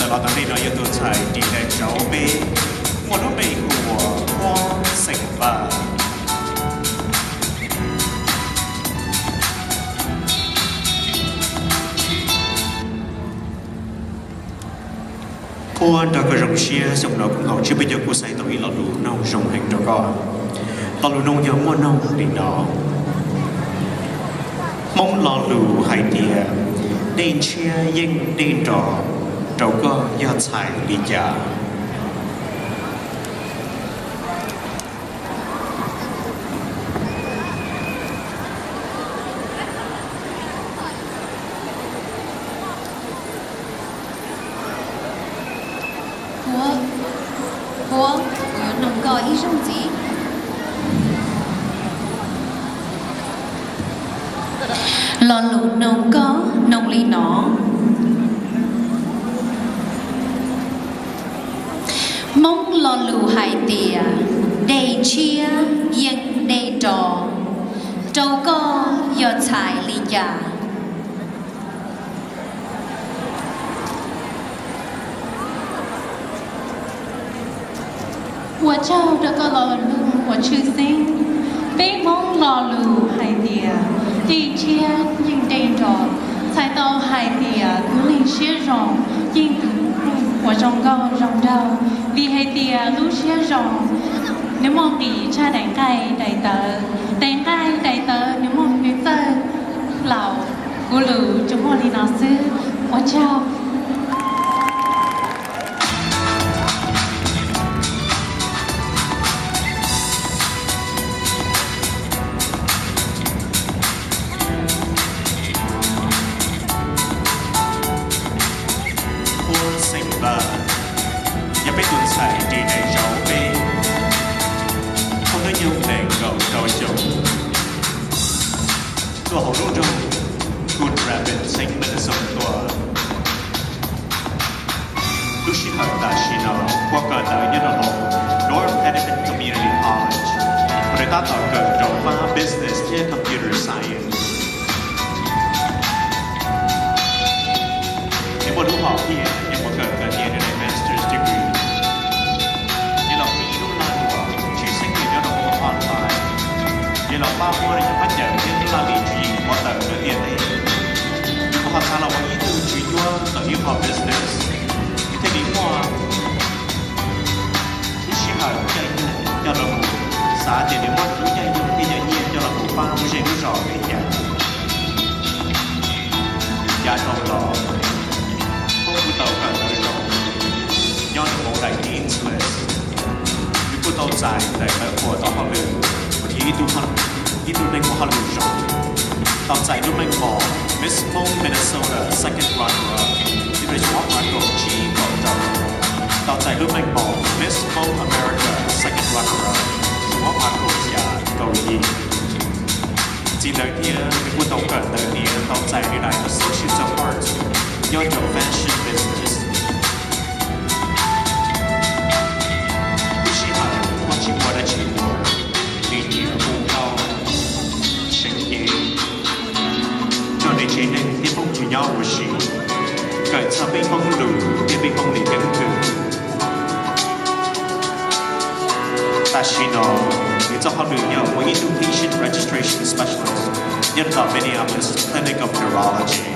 Los tau li no yog tus ntxhais ris daim zauv peb, muaj lub npe hu ua Huab Xeem Vaj. Huab, nrog koj zoo siab xyoo no kuv nkaus tsis peb cov kuv xaiv tau ib lo lus noog zoo heev rau koj. Lo lus noog yog muaj noog li no: Hmoob lo lus hais tias dej ntshiab yeej dej nro, rau koj yog txhais li cas? Huab, Huab, kuv yuav noog koj ib zaug ntxiv. Lo lus noog koj noog li no: Hmoob lo lus hais tias dej ntshiab yeej dej nro, rau koj yog txhais li cas? Ua tsaug rau koj lo lus noog uas tshwj xeeb. Peb Hmoob lo lus hais tias dej ntshiab yeej dej nro, txhais tau hais tias tus neeg siab zoo yeej tus neeg uas zoo nkauj zoo nraug, vim hais tias lub siab zoo nws muaj nqis tshaj daim nqaij daim tawv, daim nqaij daim tawv nws muaj nws txawj laus. Kuv lus tsuas muaj li no xwb, ua tsaug. Huab Xeem Vaj yog peb tus ntxhais ris daim zauv peb, muaj hnub nyoog nees nkaum rau xyoo, tuaj hauv lub nroog Coon Rapids, xeev Minnesota tuaj. Lub sij hawm tam sim no Huab kawm ntawv nyob rau hauv North Hennepin Community College, uas nws tab tom kawm rau pab Business thiab Computer Science. Nws muaj lub hom phiaj yuav mus kawm ntawv tiav nws daim Master's degree. Nws los pib lub lag luam tshwj xeeb nws nyob rau hauv online, nws los pab Huab nws cov phab cawm thiab lub laj lim tswv yim pov tawm rau ntiaj teb. Nws kuj ho txav los ua ib tug tswv cuab ntawm ib qho business, nws thiaj li muaj lub sij hawm caij nyoog coj los mus, xav tias nws muaj lub caij nyoog thiab cov nyiaj coj los mus pab lub zej lub zos li cas. Yav dhau los, Huab kuj tau kawm ntawv zoo nyob rau hauv daim Dean's List. Nws kuj tau txais daim ntawv qhuas tau hauj lwm ua ib tug, ib tug neeg muaj hauj lwm zoo, tau txais lub meej mom Miss Hmong Minnesota second runner up, nyob rau xyoo ob phav kaum tsib kaum rau, tau txais lub meej mom Miss Hmong America second runner up, xyoo ob phav kaum xya kaum yim. Txij ntawd thiab nws kuj tau kawm ntawv tiav tau txais nws daim Associates of Arts nyob rau Fashion Business. Lub sij hawm Huab tsis muaj dab tsi ua, nws cia li mus tau seev cev, nrog nws tsev neeg thiab phooj ywg nyob ua si, kawm txog peb Hmoob lus thiab peb Hmoob li keeb kwm. Tam sim no nws txoj hauj lwm yog ua ib tug Patient Registration Specialist nyob rau tom Minneapolis Clinic of Neurology.